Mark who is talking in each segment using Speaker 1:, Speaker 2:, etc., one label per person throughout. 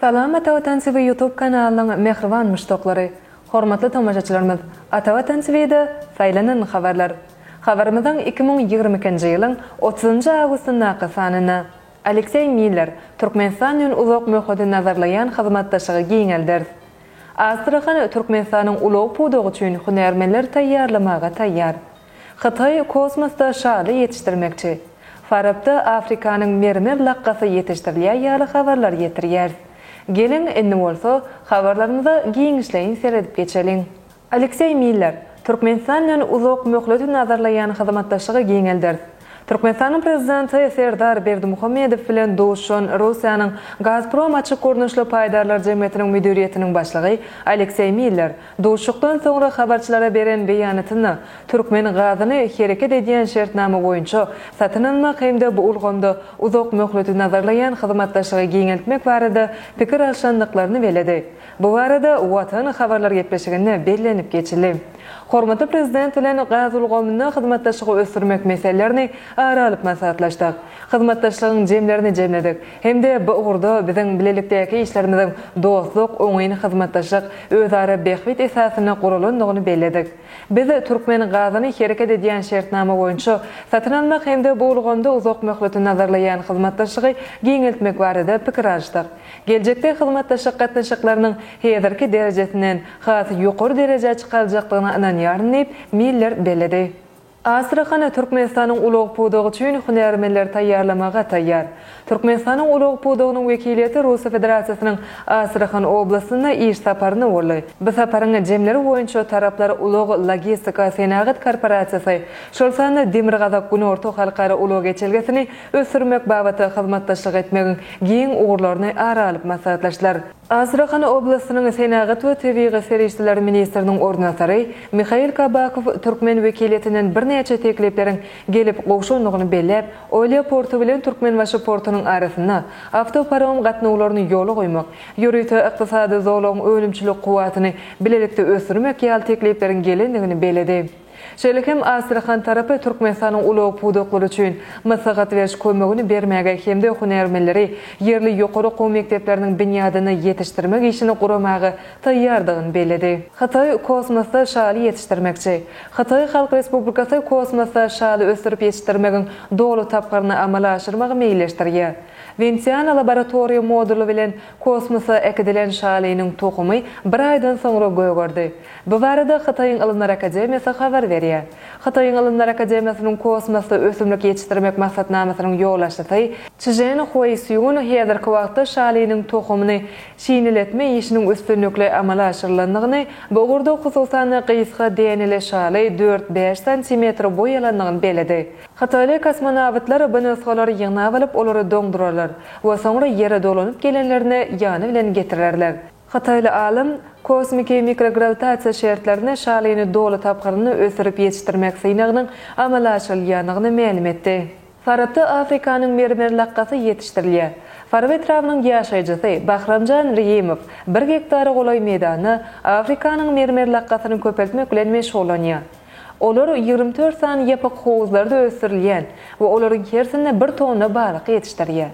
Speaker 1: Salam Ata Watan TV YouTube kanalynyň mähriban muşdaklary! Hormatly tomaşaçylarymyz, Ata Watan TV-de saýlanan habarlar. Habarymyzyň 2022-nji ýylyň otuzynjy awgustyndaky sanynda Alekseý Miller, Türkmenistan bilen uzak möhleti nazarlaýan hyzmatdaşlygy giňelderis. Astrahan Türkmenistanyň ulag pudagy üçin hünärmenler taýýarlamaga taýýar. Hytaý kosmosda şaly ýetişdirmekçi. Farapda Afrikanyň mermer lakgasy ýetişdirilýär ýaly habarlary ýetirýäris. Geliň, indi bolsa, habarlarymyza giňişleýin seredip geçeliň. Alekseý Miller, Türkmenistan bilen uzak möhleti nazarlaýan hyzmatdaşlygy giňelderis. Türkmenistanyň Prezidenti Serdar Berdimuhamedow bilen duşuşan Russiýanyň Gazprom açyk görnüşli paýdarlar jemgyýetiniň müdiriýetiniň başlygy Alekseý Miller duşuşykdan soňra habarçylara beren beýanatynda türkmen gazyny hereket edýän şertnama boýunça satyn almak hem-de bu ulgamda uzak möhleti nazarlaýan hyzmatdaşlygy giňeltmek barada pikir alşandyklaryny belledi. Bu barada Watan habarlar gepleşiginde bellenip geçildi. Hormatly Prezident bilen gaz ulgamynda hyzmatdaşlygy ösdürmek meselelerini ara alyp maslahatlaşdyk. Hyzmatdaşlygyň jemlerini jemledik hem-de bu ugurda biziň bilelikdäki işlerimiziň dostluk, oňyn hyzmatdaşlyk, özara bähbit esasynda guralandygyny belledik. Biz türkmen gazyny hereket edýän şertnama boýunça satyn almak hem-de bu ulgamda uzak möhleti nazarlaýan hyzmatdaşlygy giňeltmek barada pikir alyşdyk. Geljekde hyzmatdaşlyk gatnaşyklarynyň häzirki derejesinden has ýokary derejä çykaryljakdygyna ynanýaryn diýip, Miller belledi. Astrahan Türkmenistanyň ulag pudagy üçin hünärmenleri taýýarlamaga taýýar. Türkmenistanyň ulag pudagynyň wekiliýeti Russiýa Federasiýasynyň Astrahan oblastynda iş saparynda boldy. Bu saparyň jemleri boýunça taraplar ulag-logistika senagat korporasiýasy, şol sanda Demirgazyk-Günorta halkara ulag geçelgesini ösdürmek babatda hyzmatdaşlyk etmegiň giň ugurlaryny ara alyp maslahatlaşdylar. Astrahan oblastynyň senagat we tebigy serişdeler ministriniň orunbasary Mihail Kabakow türkmen wekiliýetinden birnäçe teklipleriň gelip gowşandygyny belläp, Olýa porty bilen Türkmenbaşy portunyň arasynda awtoparom gatnawlaryny ýola goýmak, ýörite ykdysady zolagyň önümçilik kuwwatyny bilelikde ösdürmek ýaly teklipleriň gelendigini belledi. Şeýle hem Astrahan tarapy Türkmenistanyň ulag pudaklary üçin maslahat beriş kömegini bermäge hem-de hünärmenleri ýerli ýokary okuw mekdepleriniň binýadynda ýetişdirmek işini guramaga taýýardygyny belledi. Hytaý kosmosda şaly ýetişdirmekçi. Hytaý Halk Respublikasy kosmosda şaly ösdürip ýetişdirmegiň doly tapgyryny amala aşyrmagy meýilleşdirýär. Wentiana laboratoriýa moduly bilen kosmosa äkidilen şalynyň tohumy bir aýdan soňra gögerdi. Bu barada Hytaýyň Ylymlar akademiýasy habar berýär. Hytaýyň Ylymlar akademiýasynyň kosmosda ösümlik ýetişdirmek maksatnamasynyň ýolbaşçysy Çžen Hueýsýun häzirki wagtda şalynyň tohumyny şineletme işiniň üstünlikli amala aşyrylandygyny, bu ugurda hususan-da gysga däneli şaly dört-bäş santimetr boý alandygyny belledi. Hytaýly kosmonawtlar bu nusgalary ýygnap alyp, olary doňdurarlar we soňra Ýere dolanyp gelenlerinde ýany bilen getirerler. Hytaýly alym, kosmiki mikrograwitasiýa şertlerinde şalyny doly tapgyrynda ösdürip ýetişdirmek synagynyň amala aşyrylýandygyny mälim etdi. Farapda Afrikanyň mermer lakgasy ýetişdirilýär. Farap etrabynyň ýaşaýjysy Bahramjan Reýimow bir gektara golaý meýdanda Afrikanyň mermer lakgasyny köpeltmek bilen meşgullanýar. Olar 24 sany ýapyk howuzlarda ösdürilýän we olaryň hersinde bir tonna balyk ýetişdirýär.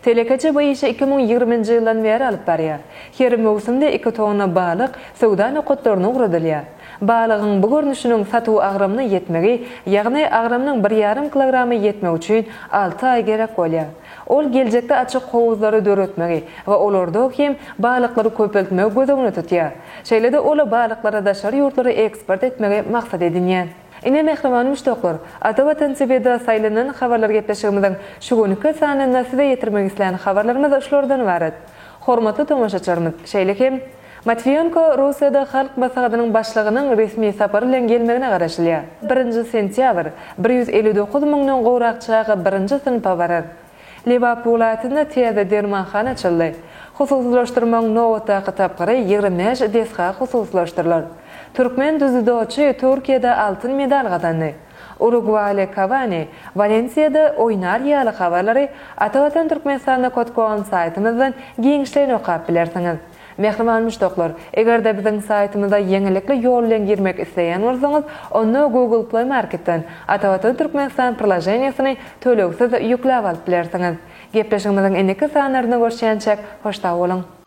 Speaker 1: Telekeçi bu işi 2020-nji ýyldan bäri alyp barýar. Her möwsümde iki tonna balyk söwda nokatlaryna ugradylýar. Balygyň bu görnüşiniň satuw agramyna ýetmegi, ýagny agramynyň bir ýarym kilograma ýetmegi üçin alty aý gerek bolýar. Ol geljekde açyk howuzlary döretmegi we olarda hem balyklary köpeltmegi göz öňünde tutýar. Şeýle-de ol balyklary daşary ýurtlara eksport etmegi maksat edinýär. Ine mähriban muşdaklar, Ata Watan TVda saýlanan habarlar gepleşigimiziň şu günki sanynda size ýetirmek islän habarlarymyz şulardan ybarat. Hormatly tomaşaçylarymyz, şeýle hem, Matwiýenko Russiýada Halk Maslahatynyň Başlygynyň resmi sapar bilen gelmegine garaşylýar. Birinji sentýabr, 159 müňden gowrak çaga birinji synpa barar. Lebap welaýatynda täze dermanhana açyldy. Hususylaşdyrmagyň nobatdaky tapgyry 25 desga hususylaşdyrylar. Türkmen dzýudoçy Türkiýede altyn medal gazandy. Urugwaýly Kawani Walensiýada oýnar ýaly habarlary Atavatan Türkmenistanda kod kom saýtymyzdan giňişleýin okap bilersiňiz. Mähriban muşdaklar, eger-de biziň saýtymyza ýeňillikli ýol bilen girmek isleýän bolsaňyz, onda Google Play Marketden Atavatan Türkmenistan priloženiýasyny tölegsiz ýükläp alyp bilersiňiz. Gepleşigimiziň indiki sanlarynda görüşýänçäk, hoş sag boluň!